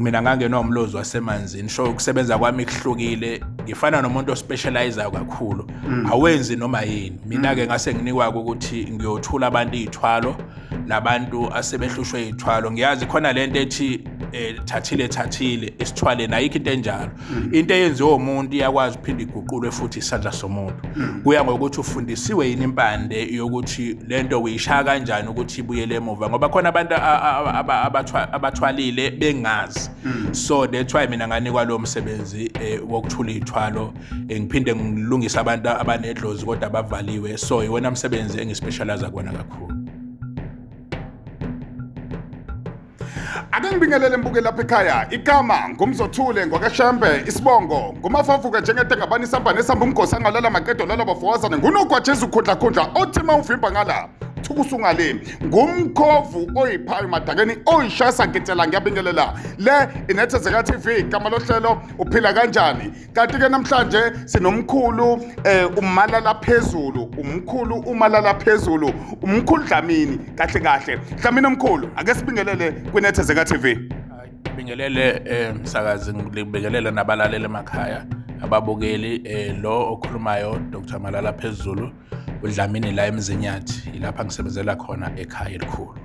Mina ngangenwa umlozi wasemanzini, so ukusebenza kwami kuhlukile, ngifana nomuntu ospecializayo kakhulu. Awenzi noma yini. Mina ke ngase nginikwa ukuthi ngiyothula abantu iy'thwalo labantu asebehlushwe iy'thwalo. Ngiyazi khona lento ethi thathile thathile esithwaleni, ayikho into enjalo. Into eyenziwe umuntu iyakwazi ukuphinde iguqulwe futhi isandla somuntu. Kuya ngokuthi ufundisiwe yini impande yokuthi lento uyishaya kanjani ukuthi ibuyele emuva, ngoba khona abantu abathwalile bengazi. So that's why mina nganikwa lo msebenzi wokuthula iy'thwalo, ngiphinde ngilungise abantu abanedlozi kodwa abavaliwe. So iwona msebenzi engispecialize kuwona kakhulu. Ake ngibingelele mbuke lapha ekhaya. Igama ngumzothule ngwakaShembe, isibongo ngumafavuka njengedengabani isamba nesamba umgosi angalala maqedo lala bafowazane ngunogwajezu khundla khundla othi uma uvimba ngala thukusa ungale ngumkhovu oyiphayo madakeni oyishasa ngitsela ngiyabingelela. Le inethezeka TV, igama lohlelo uphila kanjani. Kanti ke namhlanje sinomkhulu umalala phezulu, umkhulu umalala phezulu, umkhulu Dlamini. Kahle kahle Dlamini omkhulu, ake sibingelele kwinethezeka TV. Ngibingelele msakazi, ngibingelele nabalaleli emakhaya, ababukeli. Lo okhulumayo Dr Malala Phezulu uDlamini la eMzinyathi, ilapha ngisebenzela khona ekhaya elikhulu.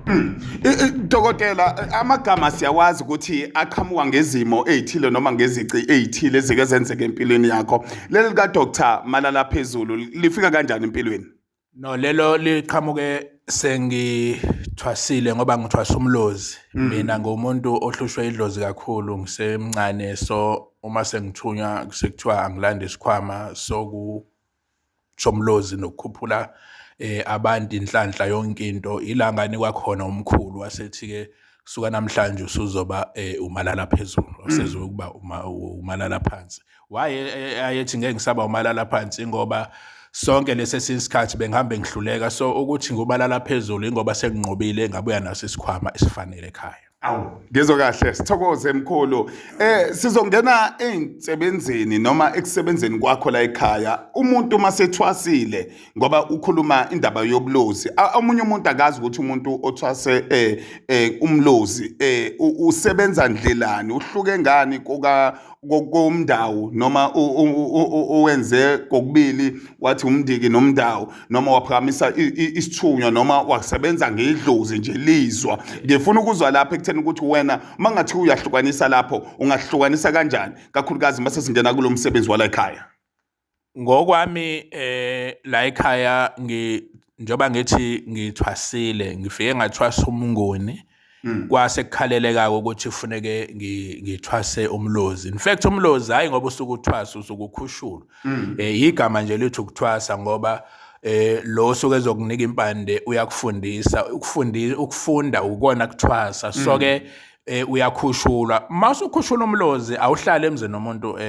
Dokotela, amagama siyawazi ukuthi aqhamuka ngezimo ezithile noma ngezici ezithile ezike zenzeka empilweni yakho. Leli lika Dr Malala Phezulu lifika kanjani empilweni? No, lelo liqhamuke sengithwasile ngoba ngithwasa umlozi. Mina ngumuntu ohlushwe idlozi kakhulu ngisemncane, so uma sengithunywa sekuthiwa angilande isikhwama soku somlozi nokukhuphula abantu inhlanhla yonke into, ila nganikwa khona umkhulu wasethi ke kusuka namhlanje usuzoba umalala phezulu, awusezukuba umalala phansi. Why ayethi ngeke ngisaba umalala phansi? Ngoba sonke lesi esinye isikhathi bengihambe ngihluleka, so ukuthi ngumalala phezulu ingoba senginqobile, ngabuya naso isikhwama esifanele ekhaya. Awu, ngizwe kahle, sithokoze mkhulu. Sizongena einsebenzeni noma ekusebenzeni kwakho la ekhaya. Umuntu uma sethwasile, ngoba ukhuluma indaba yobulozi, omunye umuntu akazi ukuthi umuntu othwase umlozi usebenza ndlelani, uhluke ngani kuka komndawo noma owenze kokubili, wathi umndiki nomndawo, noma waphakamisa isithunywa noma wasebenza ngedlozi nje lizwa. Ngifuna ukuzwa lapha ekutheni ukuthi wena mangathi uyahlukanisa lapho, ungahlukanisa kanjani kakhulukazi mase singena kulo msebenzi wala ekhaya? Ngokwami la ekhaya, njengoba ngithi ngithwasile, ngifike ngathwasa umnguni, kwase kukhaleleka ukuthi kufuneke ngithwase umlozi. In fact umlozi hayi ngoba usuke uthwasa, usuke ukhushulwa. Igama nje lithi ukuthwasa, ngoba lo osuke ezokunika impande uyakufundisa, ukufundisa ukufunda ukona kuthwasa. So ke uyakhushulwa. Mase ukhushula umlozi awuhlali emzini nomuntu,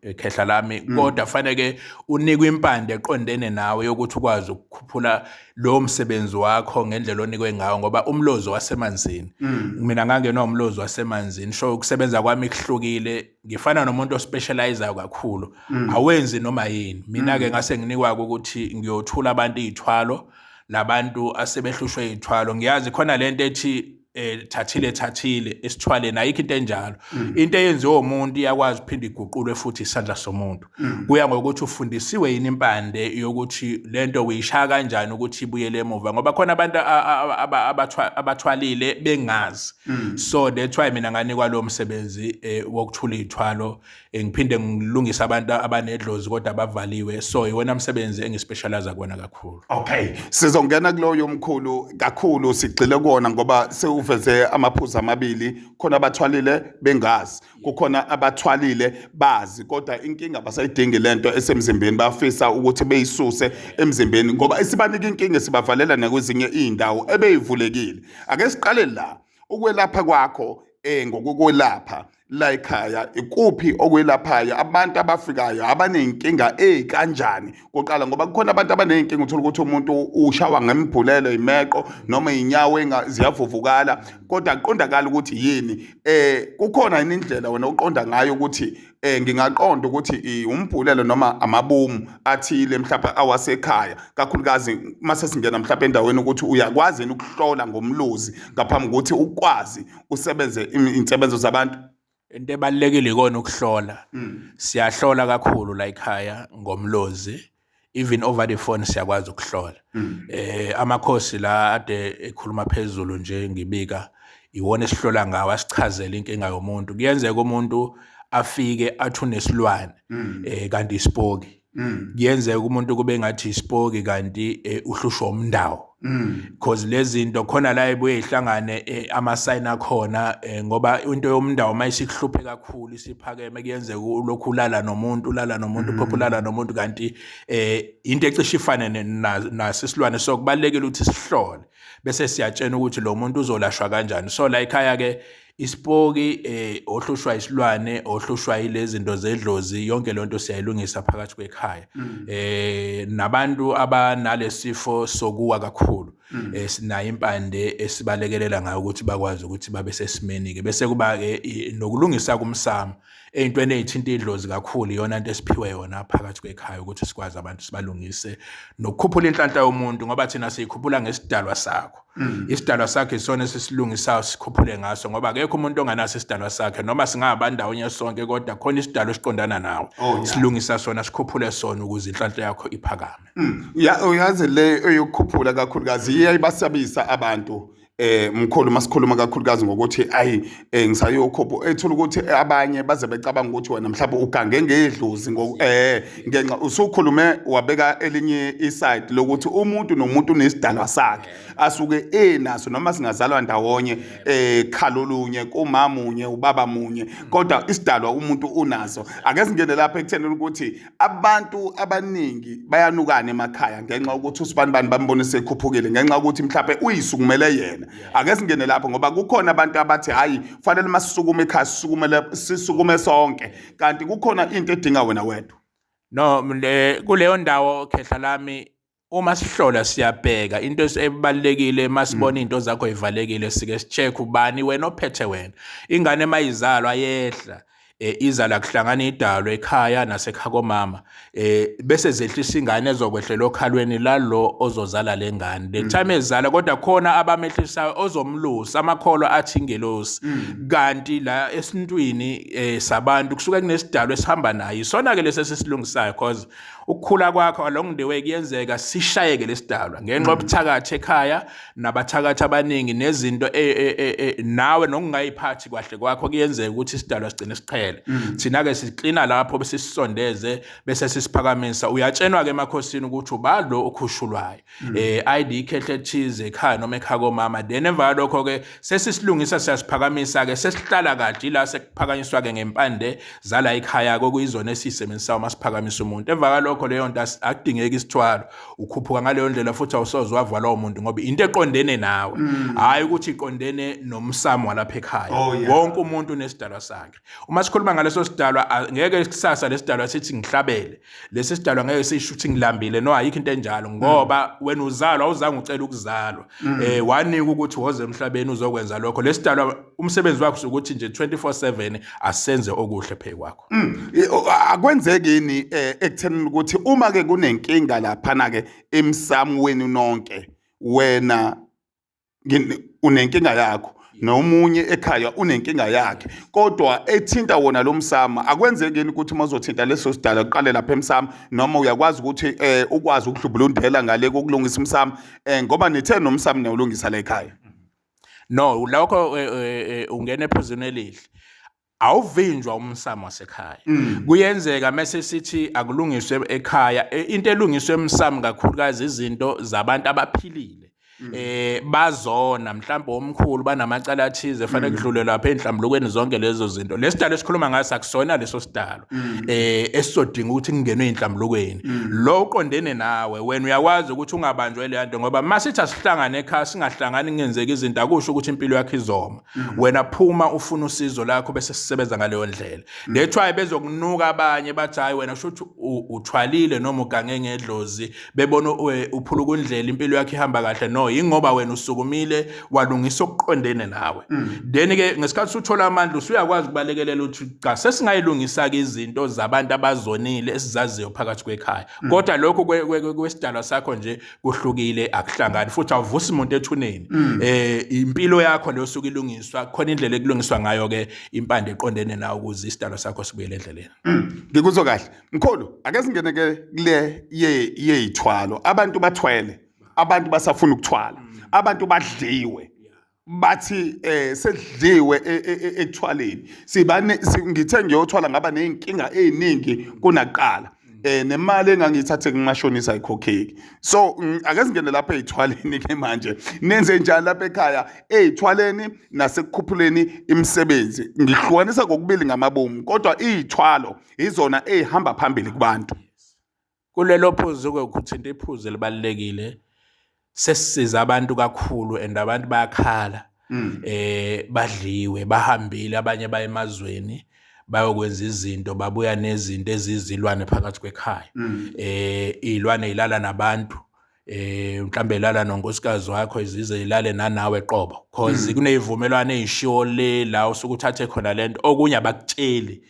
ekhehla lami, kodwa faneke unikwe impande eqondene nawe yokuthi ukwazi ukukhuphula lo msebenzi wakho ngendlela onikwe ngawo, ngoba umlozi wasemanzini. Mina ngangenwa umlozi wasemanzini, so ukusebenza kwami kuhlukile, ngifana nomuntu ospecializayo kakhulu. Awenzi noma yini. Mina ke ngase nginikwa ukuthi ngiyothula abantu iy'thwalo labantu asebehlushwe iy'thwalo. Ngiyazi khona lento ethi thathile thathile esithwaleni, ayikho into enjalo. Into eyenziwe umuntu iyakwazi ukuphinde iguqulwe futhi isandla somuntu. Kuya ngokuthi ufundisiwe yini impande yokuthi lento uyishaya kanjani ukuthi ibuyele emuva, ngoba khona abantu abathwalile bengazi. So that's why mina nganikwa lo msebenzi wokuthula iy'thwalo, ngiphinde ngilungise abantu abanedlozi kodwa abavaliwe. So iwona msebenzi engispecialize kuwona kakhulu. Okay, sizongena kuloyo mkhulu kakhulu, sigxile kuwona ngoba sewuveze amaphuzu amabili. Khona abathwalile bengazi, kukhona abathwalile bazi, kodwa inkinga basayidingi lento esemzimbeni, bafisa ukuthi beyisuse emzimbeni ngoba isibanika inkinga, sibavalela nakwezinye iy'ndawo ebeyivulekile. Ake siqale la, ukwelapha kwakho ngokukwelapha. La ekhaya ikuphi okwelaphayo abantu abafikayo abaney'nkinga ey'kanjani kuqala, ngoba kukhona abantu abaney'nkinga uthola ukuthi umuntu ushawa ngembhulelo, imeqo noma iy'nyawo ziyavuvukala, kodwa akuqondakali ukuthi yini. Kukhona yini indlela wena oqonda ngayo ukuthi ngingaqonda ukuthi umbhulelo noma amabomu athile mhlawumbe awasekhaya, kakhulukazi mase singena mhlawumbe endaweni ukuthi uyakwazi yini ukuhlola ngomlozi ngaphambi kokuthi ukwazi usebenze insebenzo zabantu? Into ebalulekile ikona ukuhlola. Siyahlola kakhulu la ekhaya ngomlozi, even over the phone siyakwazi ukuhlola. Amakhosi la ade ekhuluma phezulu nje ngibika iwona esihlola ngawo, asichazele inkinga yomuntu. Kuyenzeka umuntu afike athi unesilwane kanti isipoki. Kuyenzeka umuntu kube ngathi isipoki kanti uhlushwa umndawo. Because lezi zinto khona la ebuye ihlangane ama-sign akhona, ngoba into yomndawo uma isikuhluphe kakhulu isiphakeme, kuyenzeka ulokhu ulala nomuntu, ulala nomuntu, uphupha ulala nomuntu, kanti into ecishe ifane naso isilwane. So kubalulekile ukuthi sihlole bese siyatshena ukuthi lo muntu uzolashwa kanjani. So la ekhaya ke isipoki, ohlushwa isilwane, ohlushwa yilezi zinto zedlozi, yonke lonto siyayilungisa phakathi kwekhaya. Nabantu abanalesifo sokuwa kakhulu, sinayo impande esibalekelela ngayo ukuthi bakwazi ukuthi babe sesimeni ke, bese kuba ke nokulungisa kumsamo ey'ntweni ey'thinta idlozi kakhulu. Iyona nto esiphiwe yona phakathi kwekhaya ukuthi sikwazi abantu sibalungise nokukhuphula inhlanhla yomuntu, ngoba thina siyikhuphula ngesidalwa sakho. Isidalwa sakhe isona esisilungisayo, sikhuphule ngaso, ngoba akekho umuntu onganaso isidalwa sakhe, noma singaba ndawonye sonke, kodwa khona isidalwa esiqondana nawe. Silungisa sona, sikhuphule sona ukuze inhlanhla yakho iphakame. Ya, uyazi le eyokukhuphula kakhulukazi iyayibasabisa abantu, mkhulu, masikhuluma kakhulukazi ngokuthi ayi ngisayokhupha, ethola ukuthi abanye baze becabanga ukuthi wena mhlawumbe ugange ngedlozi ngenxa usukhulume wabeka elinye iside lokuthi umuntu nomuntu unesidalwa sakhe asuke enaso, noma singazalwa ndawonye khalolunye, kumama munye, ubaba munye, kodwa isidalwa umuntu unaso. Ake singene lapha ekutheni ukuthi abantu abaningi bayanukana emakhaya ngenxa yokuthi usibani bani bambone sekhuphukile, ngenxa yokuthi mhlawumbe uyisukumele yena. Ake singene lapho, ngoba kukhona abantu abathi hayi, fanele masisukume ekhaya sisukumele, sisukume sonke, kanti kukhona into edinga wena wedwa. No, le kuleyo ndawo, khehla lami, uma sihlola siyabheka into ebalulekile. Masibona into zakho ivalekile, sike si-check ubani wena ophethe wena. Ingane mayizalwa yehla, izala kuhlangana idalo ekhaya nasekhaya komama, bese zehlisa ingane ezokwehlela okhalweni lalo ozozala lengane le time ezala, kodwa khona abamehlisayo ozomlusa, amakholwa athi ingelosi, kanti la esintwini sabantu kusuke kunesidalo esihamba naye. Isona ke lesi esisilungisayo, cause ukukhula kwakho along the way kuyenzeka sishayeke lesidalwa ngenxa yobuthakathi ekhaya nabathakathi abaningi nezinto nawe nokungayiphathi kahle kwakho, kuyenzeka ukuthi isidalwa sigcine siqhele. Thina ke siklina lapho bese sisondeze bese sisiphakamisa. Uyatshenwa ke emakhosini ukuthi uba lo okhushulwayo, ID ikhehle ethize ekhaya noma ekhaya komama, then emva kwalokho ke sesisilungisa, siyasiphakamisa ke, sesihlala kahle ila sekuphakanyiswa ke ngempande zala ekhaya, kokuyizona esiyisebenzisayo uma siphakamisa umuntu. Emva kwalokho leyo nto akudingeki isithwalo, ukhuphuka ngaleyo ndlela futhi awusoze wavalwa umuntu, ngoba into eqondene nawe, hhayi ukuthi iqondene nomsamo walapha ekhaya. Wonke umuntu unesidalwa sakhe. Uma sikhuluma ngaleso sidalwa, ngeke kusasa lesidalwa sithi ngihlabele, lesi sidalwa ngeke sisho ukuthi ngilambile. No, ayikho into enjalo, ngoba wena uzalwa awuzange ucela ukuzalwa, wanika ukuthi woze emhlabeni uzokwenza lokho. Lesidalwa umsebenzi wakho ukuthi nje 24/7 asenze okuhle phe kwakho. Akwenzeki yini ekuthenini ukuthi uma ke kunenkinga laphana ke emsamo wenu nonke, wena unenkinga yakho nomunye ekhaya unenkinga yakhe, kodwa ethinta wona lo msamo, akwenzeki yini ukuthi uma uzothinta leso sidala uqale lapha emsamo, noma uyakwazi ukuthi ukwazi ukudlubulundela ngale kokulungisa umsamo, ngoba nithe nomsamo niyawulungisa la ekhaya? No, lokho ungena ephuzweni elihle. Awuvinjwa umsamo wasekhaya. Kuyenzeka mase sithi akulungiswe ekhaya, into elungiswe emsamo kakhulukazi izinto zabantu abaphilile. Bazona mhlawumbe omkhulu banamacala athize fanele kudlule lapha enhlambulukweni zonke lezo zinto. Lesidalo esikhuluma ngaso akusona leso sidalo esizodinga ukuthi kungenwe enhlambulukweni. Lo uqondene nawe wena uyakwazi ukuthi ungabanjwa le nto, ngoba masithi asihlangane ekhaya singahlangani kungenzeka izinto, akusho ukuthi impilo yakho izoma. Wena phuma ufuna usizo lakho bese sisebenza ngaleyo ndlela. That's why bezokunuka abanye bathi hayi wena kusho ukuthi uthwalile noma ugange ngedlozi, bebona uphula ukundlela impilo yakho ihamba kahle. No, ingoba wena usukumile walungisa okuqondene nawe. Then ke ngesikhathi uthola amandla usuyakwazi ukubalekelela ukuthi cha, sesingayilungisa ke izinto zabantu abazonile esizaziyo phakathi kwekhaya. Kodwa lokho kwesidalwa sakho nje kuhlukile, akuhlangani futhi awuvusi umuntu ethuneni. Impilo yakho leyo suke ilungiswa, khona indlela ekulungiswa ngayo ke impande eqondene nawe ukuze isidalwa sakho sibuyele endleleni. Ngikuzwa kahle mkhulu. Ake singene ke kule yeyithwalo. Abantu bathwele, abantu basafuna ukuthwala, abantu badliwe, bathi sedliwe ekuthwaleni. Sibane ngithe ngiyothwala ngaba nezinkinga eziningi kunaqala, nemali engangiyithathe kumashonisa ayikhokheki. So ake singene lapha eyithwaleni ke manje. Nenze njani lapha ekhaya eyithwaleni nasekukhuphuleni imisebenzi? Ngihlukanisa kokubili ngamabomu, kodwa iy'thwalo izona ey'hamba phambili kubantu. Kulelo phuzu ke ukuthinta iphuzu elibalulekile. Sesisiza abantu kakhulu and abantu bayakhala, badliwe, bahambile abanye baye emazweni bayokwenza izinto, babuya nezinto ezizilwane phakathi kwekhaya. Izilwane ilala nabantu, mhlambe ilala nonkosikazi wakho, izize ilale nanawe qobo, cause kunezivumelwano ezishiwo le la usuke uthathe khona lento. Okunye abakutsheli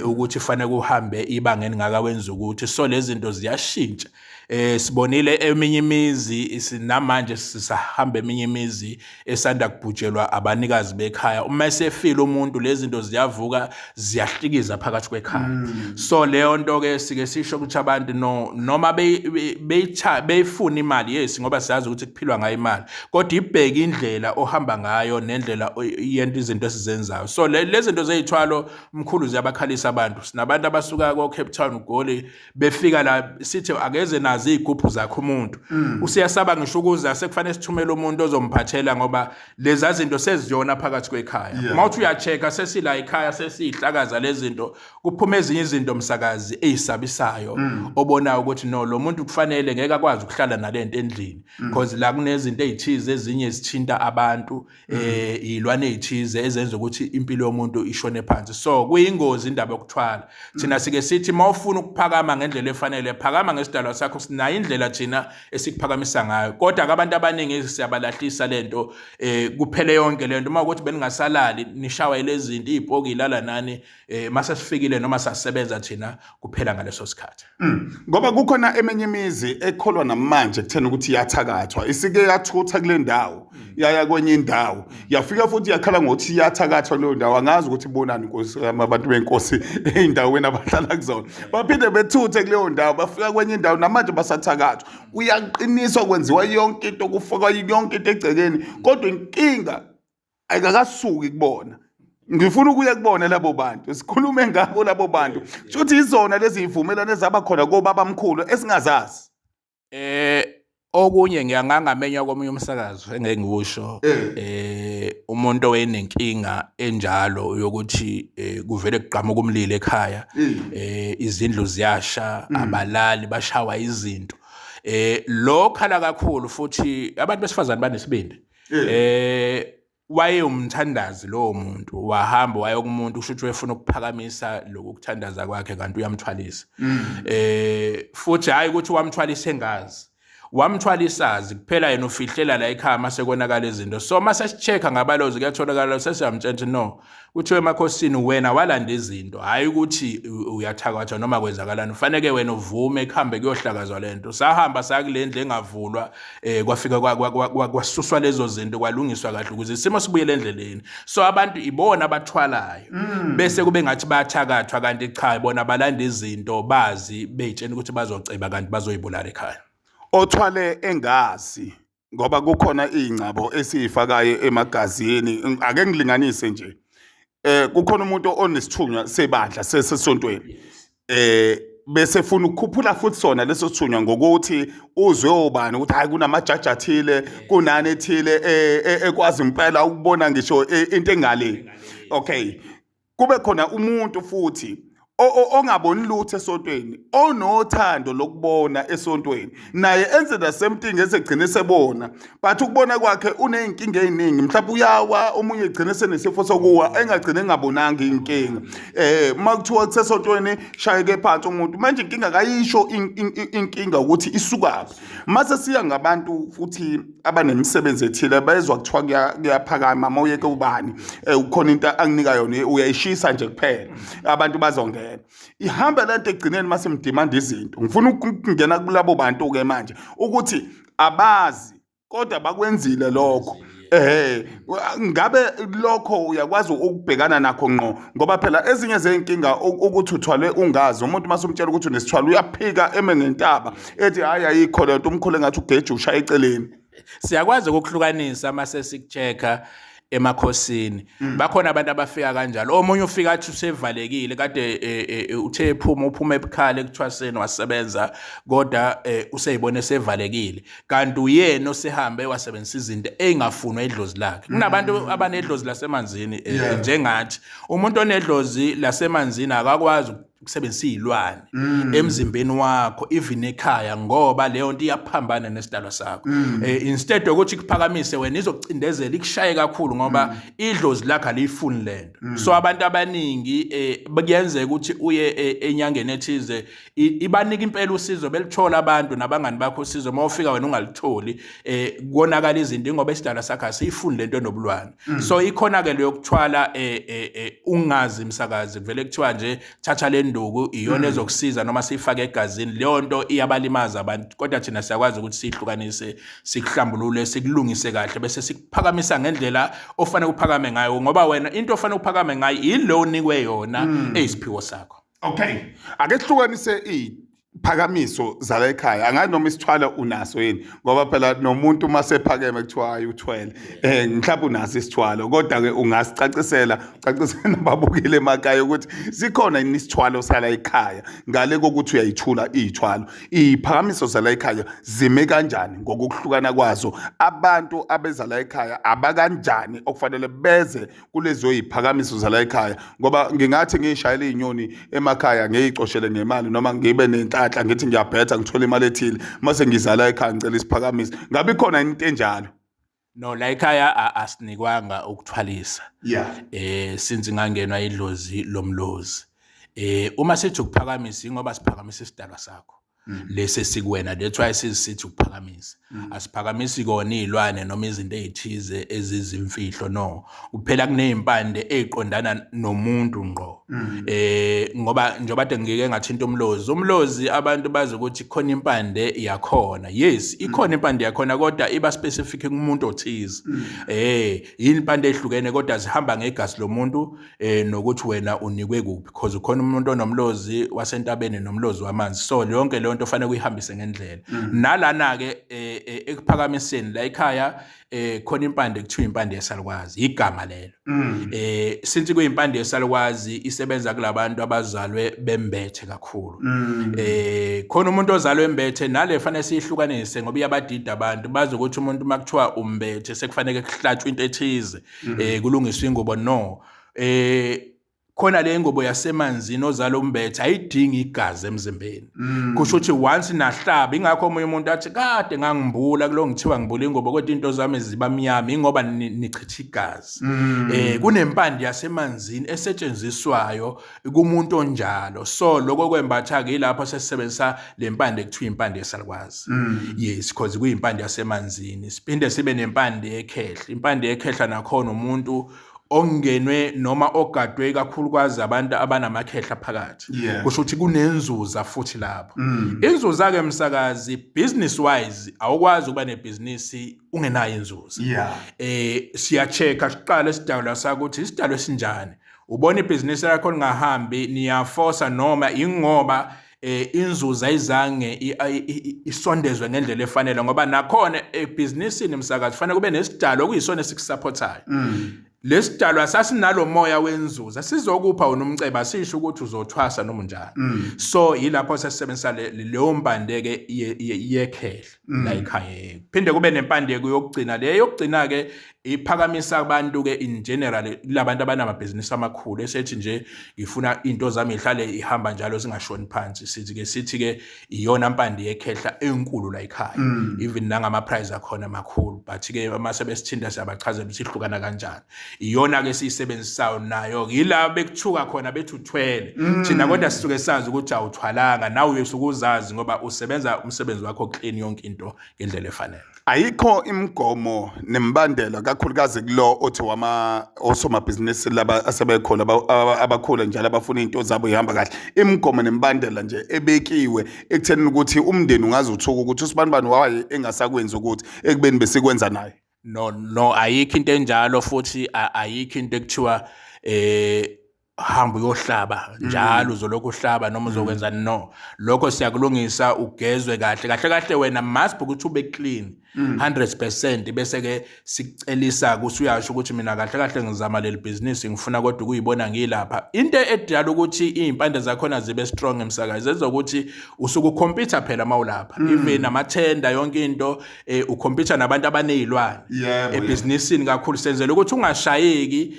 ukuthi fanele kuhambe ibanga elingaka wenza ukuthi, so lezi zinto ziyashintsha. Sibonile eminye imizi, sinamanje sisahamba eminye imizi esanda kubhujelwa abanikazi bekhaya, uma esefile umuntu lezi zinto ziyavuka ziyahlikiza phakathi kwekhaya. So leyo nto ke sike sisho ukuthi abantu no noma beyifuna imali, yes, ngoba siyazi ukuthi kuphilwa ngayo imali, kodwa ibheke indlela ohamba ngayo nendlela yento izinto esizenzayo. So lezi zinto zeyithwalo mkhulu ziyabakhalisa abantu. Sinabantu abasuka ko Cape Town, Goli, befika la sithi akeze nazo izigubhu zakhe umuntu. Usiyasaba ngisho ukuza, sekufanele sithumele umuntu ozomphathela ngoba lezi zinto seziyona phakathi kwekhaya. Uma uthi uya-check-a sesila ekhaya sesiyihlakaza lezi zinto, kuphuma ezinye izinto msakazi ezisabisayo, obonayo ukuthi no, lo muntu kufanele ngeke akwazi ukuhlala nalento endlini, because la kunezinto ezithize ezinye zithinta abantu, izilwane ezithize ezenza ukuthi impilo yomuntu ishone phansi. So kuyingozi indaba yokuthwala. Thina sike sithi mawufuna ukuphakama ngendlela efanele, phakama ngesidalwa sakho. Sinayo indlela thina esikuphakamisa ngayo, kodwa abantu abaningi siyabalahlisa lento, kuphele yonke lento. Uma ukuthi beningasalali nishawa lezi zinto, izipoki ilala nani, mase sifikile noma sasebenza thina kuphela ngaleso sikhathi. Ngoba kukhona eminye imizi ekholwa namanje kuthena ukuthi iyathakathwa, isike yathutha kule ndawo yaya kwenye indawo, yafika futhi yakhala ngokuthi iyathakathwa kuleyo ndawo. Angazi ukuthi ibonani inkosi abantu benkosi ey'ndaweni abahlala kuzona. Baphinde bethuthe kuleyo ndawo, bafika kwenye indawo, namanje basathakathwa. Kuyaqiniswa, kwenziwa yonke into, kufakwa yonke into egcekeni, kodwa inkinga ayikakasuki kubona. Ngifuna ukuya kubona labo bantu, sikhulume ngabo labo bantu. Shuthi izona lezi zivumelwano ezaba khona kobabamkhulu esingazazi. Okunye ngiyangangamenywa komunye umsakazo engeke ngiwusho, umuntu owayenenkinga enjalo yokuthi kuvele kuqhamuka umlilo ekhaya, izindlu ziyasha, abalali, bashawa izinto. Lo khala kakhulu futhi abantu besifazane banesibindi. Wayewumthandazi lowo muntu, wahamba waya kumuntu, kusho ukuthi wayefuna ukuphakamisa lokhu kuthandaza kwakhe, kanti uyamthwalisa. Futhi hayi ukuthi wamthwalisa engazi, wamthwalisazi kuphela, yena ufihlela la ekhaya mase konakala izinto. So mase si-check-a ngabalozi kuyatholakala, sesiyamtshela ukuthi no, kuthiwe emakhosini wena walanda izinto, hhayi ukuthi uyathakathwa noma kwenzakalani, kufaneke wena uvume kuhambe kuyohlakazwa lento. Sahamba saya kule ndlu engavulwa, kwafika kwasuswa lezo zinto, kwalungiswa kahle ukuze isimo sibuyele endleleni. So abantu ibona abathwalayo bese kube ngathi bayathakathwa, kanti cha, bona balanda izinto bazi bey'tshena ukuthi bazoceba, kanti bazoyibulala ekhaya. Othwale engazi, ngoba kukhona iy'ngcabo esiyifakayo emagazini. Ake ngilinganise nje, kukhona umuntu onesithunywa sebandla sesontweni. Bese funa ukukhuphula futhi sona leso sithunywa ngokuthi uzwe obani ukuthi hayi, kunamajaji athile, kunani ethile ekwazi impela ukubona ngisho into engale. Okay, kube khona umuntu futhi ongaboni lutho esontweni, onothando lokubona esontweni, naye enze the same thing, esegcine sebona, but ukubona kwakhe uney'nkinga ey'ningi. Mhlawumbe uyawa, omunye egcine senesifo sokuwa, engagcine engabonanga iy'nkinga. Uma kuthiwa kusesontweni shayeke phansi umuntu, manje inkinga kayisho inkinga ukuthi isukaphi. Mase siya ngabantu futhi abanemisebenzi ethile, bezwa kuthiwa kuyaphakama uma uyeke ubani, ukhona into anginika yona, uyayishisa nje kuphela, abantu bazongena, ihambe lento. Egcineni mase mdimanda izinto. Ngifuna ukungena kulabo bantu-ke manje ukuthi abazi kodwa bakwenzile lokho. Ngabe lokho uyakwazi ukubhekana nakho ngqo? Ngoba phela ezinye zey'nkinga ukuthi uthwalwe ungazi. Umuntu mase umtshela ukuthi unesithwalo, uyaphika eme ngentaba, ethi hhayi, ayikho lento. Umkhulu engathi ugeje ushaya eceleni. Siyakwazi ukuhlukanisa mase sikucheck-a emakhosini. Bakhona abantu abafika kanjalo. Omunye ufika athi usevalekile kade, uthe ephuma, uphuma ebukhali ekuthwaseni, wasebenza, kodwa useyibona esevalekile, kanti uyena osehambe wasebenzisa izinto ey'ngafunwa idlozi lakhe. Kunabantu abanedlozi lasemanzini, njengathi umuntu onedlozi lasemanzini akakwazi ukusebenzisa iy'lwane emzimbeni wakho, even ekhaya, ngoba leyo nto iyaphambana nesidalwa sakho. Instead yokuthi kuphakamise wena, izokucindezela, ikushaye kakhulu, ngoba idlozi lakho aliyifuni lento. So abantu abaningi, kuyenzeka ukuthi uye enyangeni ethize, ibanika impela usizo, belithola abantu nabangani bakho usizo, uma ufika wena ungalitholi, konakala izinto, ingoba isidalwa sakho asiyifuni lento enobulwane. So ikhona-ke leyo kuthwala ungazi, msakazi. Kuvele kuthiwa nje thatha le nduku, iyona ezokusiza, noma siyifake egazini. Leyo nto iyabalimaza abantu, kodwa thina siyakwazi ukuthi siyihlukanise, sikuhlambulule, sikulungise kahle, bese sikuphakamisa ngendlela ofanele uphakame ngayo, ngoba wena into ofanele uphakame ngayo yilo onikwe yona eyisiphiwo sakho. Okay, ake sihlukanise iphakamiso zala ekhaya. Angazi noma isithwalo unaso yini, ngoba phela nomuntu uma sephakeme kuthiwa hayi, uthwele. Mhlawumbe unaso isithwalo, kodwa ke ungasicacisela, ucacisele nababukile emakhaya ukuthi sikhona yini isithwalo sala ekhaya, ngale kokuthi uyayithula iy'thwalo. Iy'phakamiso zala ekhaya zime kanjani ngokuhlukana kwazo? Abantu abeza la ekhaya abakanjani okufanele beze kulezo yiphakamiso zala ekhaya? Ngoba ngingathi ngiyishayele iy'nyoni emakhaya, ngiyicoshele ngemali, noma ngibe nenhlanhla, ngithi ngiyabhetha, ngithole imali ethile, mase ngizala ekhaya ngicela isiphakamiso. Ngabe ikhona into enjalo? No, la ekhaya asinikwanga ukuthwalisa. Since ngangenwa idlozi lomlozi, uma sithi ukuphakamisa, ingoba siphakamisa isidalwa sakho lesi esikuwena. That's why sithi ukuphakamisa. Asiphakamisi kona iy'lwane noma izinto ey'thize ezizimfihlo, no. Kuphela kuney'mpande ey'qondana nomuntu ngqo, ngoba njengoba kade ngike ngathinta umlozi, umlozi abantu bazi ukuthi khona impande yakhona. Yes, ikhona impande yakhona, kodwa iba specific kumuntu othize. Impande ehlukene, kodwa zihamba ngegazi lomuntu, nokuthi wena unikwe kuphi, because ukhona umuntu onomlozi wasentabeni nomlozi wamanzi. So yonke leyo nto fanele uyihambise ngendlela. Nalana ke ekuphakamiseni la ekhaya, khona impande kuthiwa impande yesalukwazi, igama lelo. Since kuyimpande yesalukwazi, isebenza kulabantu abazalwe bembethe kakhulu. Khona umuntu ozalwe embethe, nale fanele siyihlukanise, ngoba iyabadida abantu. Bazi ukuthi umuntu makuthiwa umbethe sekufanele kuhlatshwe into ethize, kulungiswe ingubo. No, khona le ngubo yasemanzini, ozala umbethe ayidingi igazi emzimbeni. Kusho ukuthi once nahlaba, ingakho omunye umuntu athi kade ngangimbula kulo, ngithiwa ngibula ingubo, kodwa into zami ziba mnyama, ingoba nichitha igazi. Kunempande yasemanzini esetshenziswayo kumuntu onjalo. So lokho kwembatha ke ilapho sesisebenzisa le mpande kuthiwa impande yesalukwazi. Yes, because kuyimpande yasemanzini. Siphinde sibe nempande yekhehla. Impande yekhehla nakhona umuntu ongenwe noma ogadwe, kakhulukazi abantu abanamakhehla phakathi. Kusho ukuthi kunenzuza futhi lapho. Inzuza ke, msakazi, business wise, awukwazi ukuba nebhizinisi ungenayo inzuza. Siya-check-a siqale isidalwa sakho ukuthi isidalwa esinjani. Ubona ibhizinisi lakho lingahambi, niyafosa noma ingoba inzuza ayizange isondezwe ngendlela efanele, ngoba nakhona ebhizinisini, msakazi, kufanele kube nesidalwa okuyisona esikusupportayo. Lesidalwa sasinalomoya wenzuza, sizokupha wona umcebo, asisho ukuthi uzothwasa noma unjani. So yilapho sesebenzisa leyo mpande ke yekhehla la ekhaya. Phinde kube nempande yokugcina, le yokugcina ke iphakamisa abantu ke in general, kulabantu abanamabhizinisi amakhulu, esethi nje ngifuna into zami ihlale ihamba njalo, zingashoni phansi. Sithi ke iyona mpande yekhehla enkulu la ekhaya, even nangama price akhona amakhulu, but ke mase besithinta siyabachazela ukuthi ihlukana kanjani. Iyona ke siyisebenzisayo nayo, yila bekuthuka khona bethi uthwele thina, kodwa sisuke sazi ukuthi awuthwalanga, nawe usuke uzazi ngoba usebenza umsebenzi wakho clean, yonke into ngendlela efanele. Ayikho imigomo nemibandela, kakhulukazi kulo othi wama osomabhizinisi laba asebekhona, abakhula njalo, abafuna into zabo ihamba kahle, imigomo nemibandela nje ebekiwe ekutheni ukuthi umndeni ungaze uthuka ukuthi usibanibani waye engasakwenzi ukuthi ekubeni besikwenza naye? No, ayikho into enjalo, futhi ayikho into ekuthiwa hamba uyohlaba njalo, uzolokhu uhlaba noma uzokwenza. No, lokho siyakulungisa, ugezwe kahle kahle kahle. Wena must ukuthi ube clean 100%, bese ke sikucelisa ukuthi uyasho ukuthi mina kahle kahle ngizama leli business, ngifuna kodwa ukuyibona ngilapha. Into edala ukuthi izimpande zakhona zibe strong, emsakazi, ezokuthi usuke ucompete phela mawulapha, even amathenda, yonke into, ucompete nabantu abanezilwane ebhizinisini kakhulu. Senzela ukuthi ungashayeki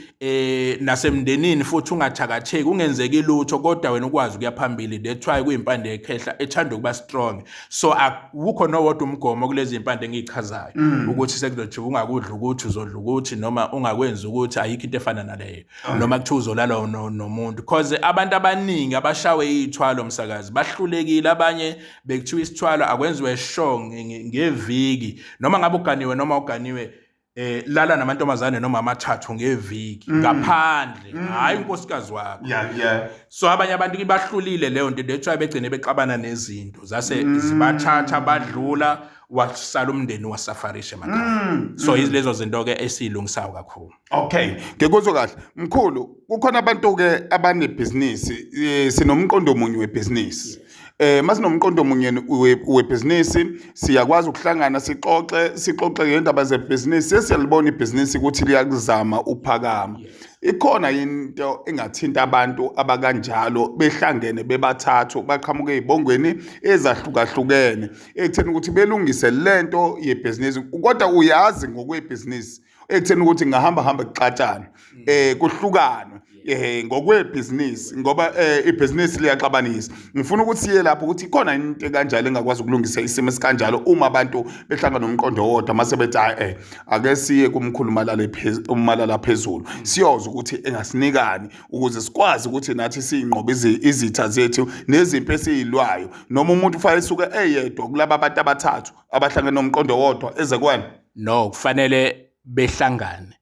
nasemndenini, futhi ungathakatheki, ungenzeki lutho, kodwa wena ukwazi ukuya phambili. That's why kuyimpande yekhehla ethanda ukuba strong. So akukho nowodwa umgomo kulezi impande engiyichazayo ukuthi sekuzothiwa ungakudla ukuthi uzodla ukuthi noma ungakwenzi ukuthi, ayikho into efana naleyo, noma kuthiwa uzolala nomuntu, because abantu abaningi abashawe iy'thwalo, msakazi, bahlulekile. Abanye bekuthiwa isithwalo akwenziwe sure ngeviki, noma ngabe uganiwe noma uganiwe, lala namantombazane noma amathathu ngeviki ngaphandle, hayi unkosikazi wakho. So abanye abantu ibahlulile leyo nto, that's why begcine bexabana nezinto zase zibathatha, badlula, wasala umndeni wasafarisha emakhaya. So yilezo zinto ke esiyilungisayo kakhulu. Okay, ngikuzwe kahle. Mkhulu, kukhona abantu ke abanebhizinisi, sinomqondo munye webhizinisi. Masinomqondo munye webhizinisi, siyakwazi ukuhlangana, sixoxe ngendaba zebhizinisi, sesiyalibona ibhizinisi ukuthi liyakuzama uphakama. Ikhona into engathinta abantu abakanjalo behlangene bebathathu, baqhamuke ezibongweni ezahlukahlukene, ekutheni ukuthi belungise lento yebhizinisi, kodwa uyazi ngokwebhizinisi ekutheni ukuthi ngahamba hamba kuxatshana, kuhlukanwe ngokwebhizinisi, ngoba ibhizinisi liyaxabanisa? Ngifuna ukuthi siye lapho, ukuthi ikhona into kanjalo engakwazi ukulungisa isimo esikanjalo uma abantu behlangana nomqondo owodwa, mase bethi, hayi, ake siye kumkhulu umalala phezulu, siyoza ukuthi engasinikani ukuze sikwazi ukuthi nathi siyinqobe izitha zethu nezimpi esiyilwayo, noma umuntu ufanele esuke eyedwa kulaba abantu abathathu abahlangene nomqondo owodwa eze kuwena? No, kufanele behlangane.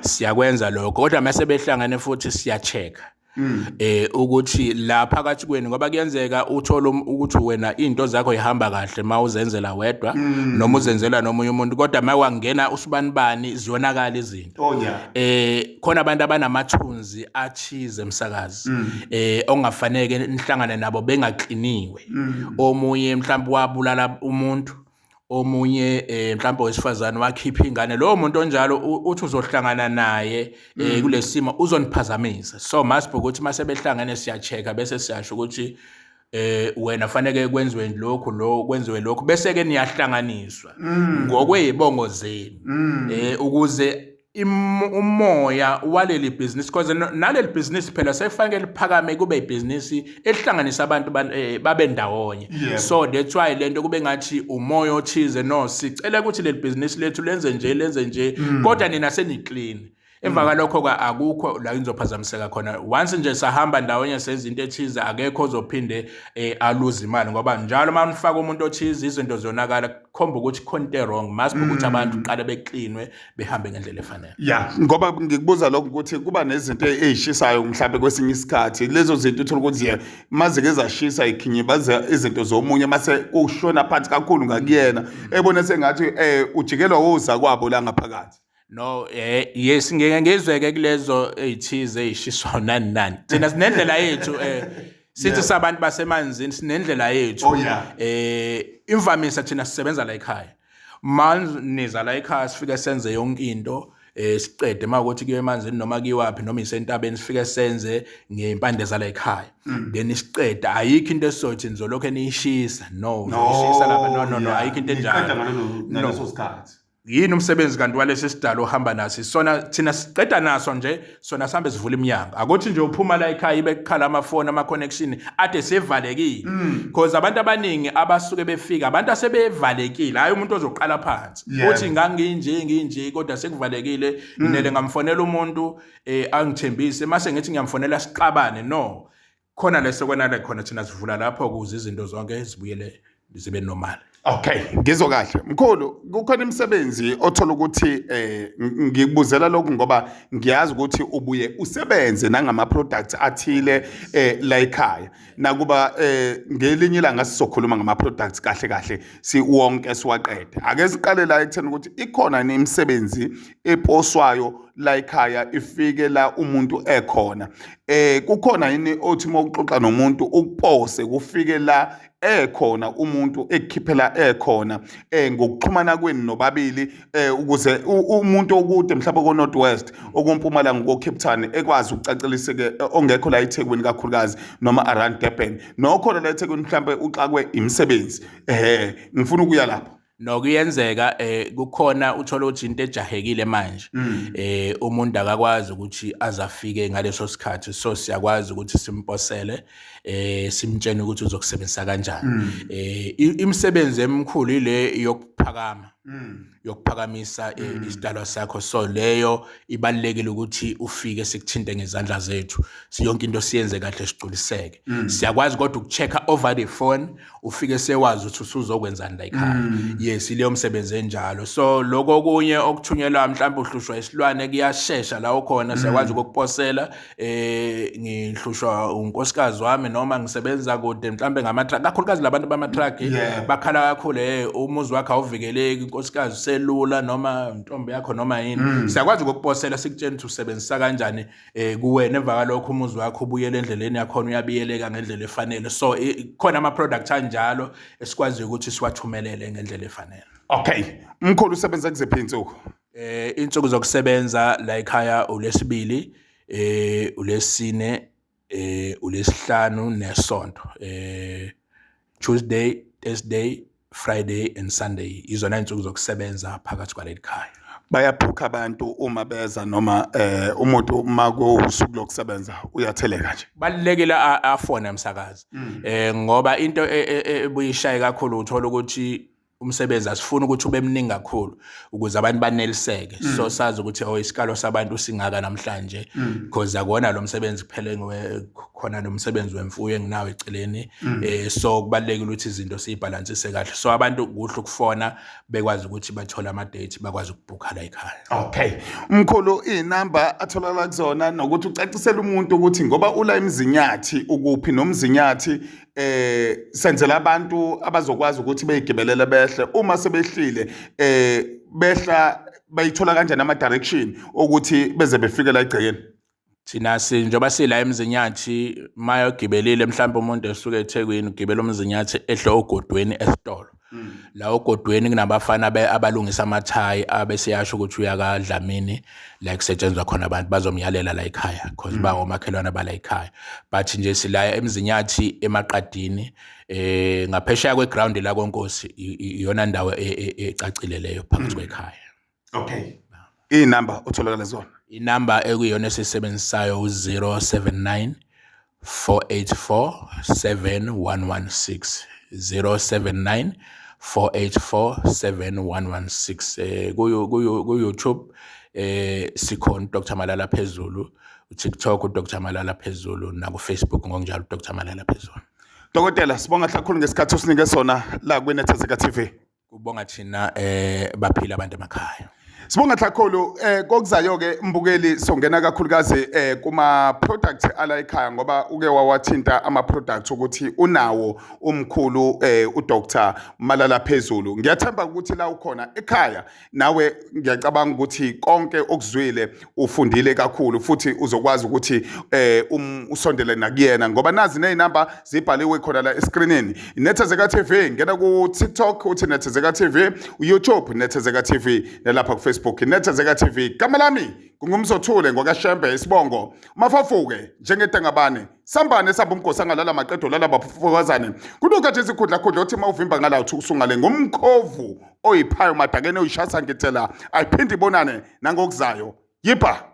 Siyakwenza lokho, kodwa mase behlangane futhi siya-check ukuthi la phakathi kwenu, ngoba kuyenzeka uthole ukuthi wena into zakho ihamba kahle mawuzenzela wedwa noma uzenzela nomunye umuntu, kodwa mawangena usibanibani ziyonakala izinto. Khona abantu abanamathunzi athize, emsakazi, ongafanele nihlangane nabo bengakliniwe. Omunye mhlawumbe wabulala umuntu, omunye mhlawumbe wesifazane wakhipha ingane. Lowo muntu onjalo uthi uzohlangana naye kulesimo, uzoniphazamisa. So must be ukuthi mase behlangene siya-check-a, bese siyasho ukuthi wena fanele kwenziwe lokhu, lo kwenziwe lokhu, bese ke niyahlanganiswa ngokwezibongo zenu ukuze umoya waleli business, because naleli business phela sekufanele liphakame, kube ibhizinisi elihlanganisa abantu babe ndawonye. So that's why lento kube ngathi umoya othize, no, sicela ukuthi leli business lethu lenze nje, lenze nje, kodwa nina seni-clean. Emva kwalokho ke akukho la nizophazamiseka khona. Once nje sahamba ndawonye senza into ethize, akekho ozophinde aluze imali, ngoba njalo uma nifaka umuntu othize izinto ziyonakala, kukhomba ukuthi khona into wrong. Must ukuthi abantu qale beklinwe, behambe ngendlela efanele. Ya, ngoba ngikubuza lokho ukuthi kuba nezinto ey'shisayo mhlawumbe kwesinye isikhathi, lezo zinto uthola ukuthi mazike zashisa ikhinyibaza izinto zomunye, mase kushona phansi kakhulu ngakuyena, ebone sengathi ujikelwa woza kwabo la ngaphakathi. No, yes, ngeke ngizweke kulezo ezithize ezishiswa nani nani. Thina sinendlela yethu, sithi sabantu basemanzini sinendlela yethu. Imvamisa thina sisebenza la ekhaya. Maniza la ekhaya sifike senze yonke into. Siqede mawukuthi kuyiwe emanzini noma kuyiwaphi noma isentabeni, sifike senze ngempande zala ekhaya, then siqede. Ayikho into esizothi nizolokhu eniyishisa, no, nishisa lapha, no, no, no, ayikho into enjalo. Ngaleso sikhathi. Yini umsebenzi kanti walesi sidalo ohamba naso? Sona thina siqeda naso nje, sona sihambe sivula iminyango. Akuthi nje uphuma la ekhaya ibe kukhala amafoni, ama-connection ade sevalekile, because abantu abaningi abasuke befika abantu asebevalekile, hhayi umuntu ozoqala phansi. Uthi nganginje nginje kodwa sekuvalekile, nginele ngamfonela umuntu angithembise, mase ngithi ngiyamfonela sixabane. No, khona lesekwenale khona, thina sivula lapho ukuze izinto zonke zibuyele zibe normal. Okay, ngizwa kahle. Mkhulu, kukhona imisebenzi othola ukuthi ngikubuzela lokhu ngoba ngiyazi ukuthi ubuye usebenze nangama products athile la ekhaya. Nakuba ngelinye ilanga sizokhuluma ngama products kahle kahle si wonke siwaqede. Ake siqale la ekutheni ukuthi ikhona imisebenzi eposwayo la ekhaya ifike la umuntu ekhona. Kukhona yini othi uma uxoxa nomuntu ukupose kufike la ekhona umuntu ekukhiphela ekhona ngokuxhumana kwenu nobabili, ukuze umuntu okude mhlawumbe ko North West, okumpumalanga, ko Cape Town ekwazi ukucaceliseke, ongekho la eThekwini kakhulukazi noma around Durban, nokhona la eThekwini mhlawumbe uxakwe imisebenzi? Ngifuna ukuya lapho. Nokuyenzeka kukhona uthola ukuthi into ejahekile manje, umuntu akakwazi ukuthi azafike ngaleso sikhathi, so siyakwazi ukuthi simposele, simtshene ukuthi uzokusebenzisa kanjani. Imisebenzi emikhulu ile yokuphakama, yokuphakamisa isidalwa sakho, so leyo ibalulekile ukuthi ufike sikuthinte ngezandla zethu, siyonke into siyenze kahle sigculiseke. Siyakwazi kodwa ukuchecka over the phone, ufike sewazi ukuthi usuzokwenzani la ekhaya. Yes, ileyo msebenzi enjalo. So lokho okunye okuthunyelwa, mhlawumbe uhlushwa isilwane, kuyashesha la ukhona, siyakwazi ukukuposela. Ngihlushwa unkosikazi wami noma ngisebenza kude mhlawumbe ngama-truck, kakhulukazi labantu bama-truck bakhala kakhulu, umuzi wakhe awuvikeleki, unkosikazi uselula noma intombi yakho noma yini. Siyakwazi ukukuposela, sikutshela ukuthi usebenzisa kanjani kuwena. Emva kwalokho umuzi wakho ubuyele endleleni yakhona, uyabiyeleka ngendlela efanele. So khona ama-product anjalo esikwaziyo ukuthi siwathumelele ngendlela efanele. Okay, mkhulu, usebenza kuziphi insuku? Insuku zokusebenza la ekhaya ulesibili, ulesine, ulesihlanu nesonto. Tuesday, Thursday, Friday and Sunday izona insuku zokusebenza phakathi kwaleli khaya. Bayabhukha abantu uma beza noma umuntu uma kuwusuku lokusebenza uyatheleka nje? Balulekile afone emsakazi, ngoba into ebuyishaye kakhulu uthola ukuthi umsebenzi asifuni ukuthi ube mningi kakhulu ukuze abantu baneliseke. So sazi ukuthi oh, isikalo sabantu singaka namhlanje, because akuwona lo msebenzi kuphela engiwe khona, nomsebenzi wemfuyo enginawo eceleni. So kubalulekile ukuthi izinto siyibhalansise kahle, so abantu kuhle ukufona bekwazi ukuthi bathole ama date, bakwazi ukubhukha la ekhaya. Okay, mkhulu, inamba atholakala kuzona nokuthi ucacisele umuntu ukuthi ngoba ula eMzinyathi, ukuphi noMzinyathi, senzela abantu abazokwazi ukuthi beyigibelele behle, uma sebehlile behla bayithola kanjani ama direction ukuthi beze befike la egcekeni? Thina njengoba sila eMzinyathi, mayogibelile mhlawumbe umuntu esuke eThekwini, ugibela uMzinyathi ehle ogodweni esitolo. La ogodweni kunabafana abalungisa amathayi, abeseyasho ukuthi uyakaDlamini la kusetshenzwa khona, abantu bazomyalela la ekhaya because bangomakhelwane bala ekhaya. But nje sila eMzinyathi emaqadini, ngaphesheya kweground la konkosi, iyona ndawo ecacile leyo phakathi kwekhaya. Okay, inamba otholakala zona? Inamba ekuyiyona esiyisebenzisayo u-079 484 7116, 079 484 7116. Ku YouTube sikhona Dr Malala Phezulu, uTikTok uDr Malala Phezulu, naku Facebook ngokunjalo uDr Malala Phezulu. Dokotela, sibonga kakhulu ngesikhathi osinike sona la kwiNethezeka TV. Kubonga thina, baphila abantu emakhaya. Sibonga kakhulu. Kokuzayo ke mbukeli, songena kakhulukazi kuma products ala ekhaya, ngoba uke wawathinta ama products ukuthi unawo umkhulu uDr Malala Phezulu. Ngiyathemba ukuthi la ukhona ekhaya nawe, ngiyacabanga ukuthi konke okuzwile ufundile kakhulu, futhi uzokwazi ukuthi usondele nakuyena, ngoba nazi nezinamba zibhaliwe khona la escreenini. Nethezeka TV, ngena ku TikTok uthi Nethezeka TV, YouTube Nethezeka TV, nalapha ku Facebook. Facebook Nethezeka TV. Igama lami ngungumzothule ngwakaShembe isibongo mafafuke njengedengabane sambane samba umgosi angalala maqedo lala bafukazane kunuka nje isikhudla khudla othi mawuvimba ngala uthi usungale ngumkhovu oyiphayo madakeni oyishasa ngithela ayiphinde ibonane nangokuzayo yipha.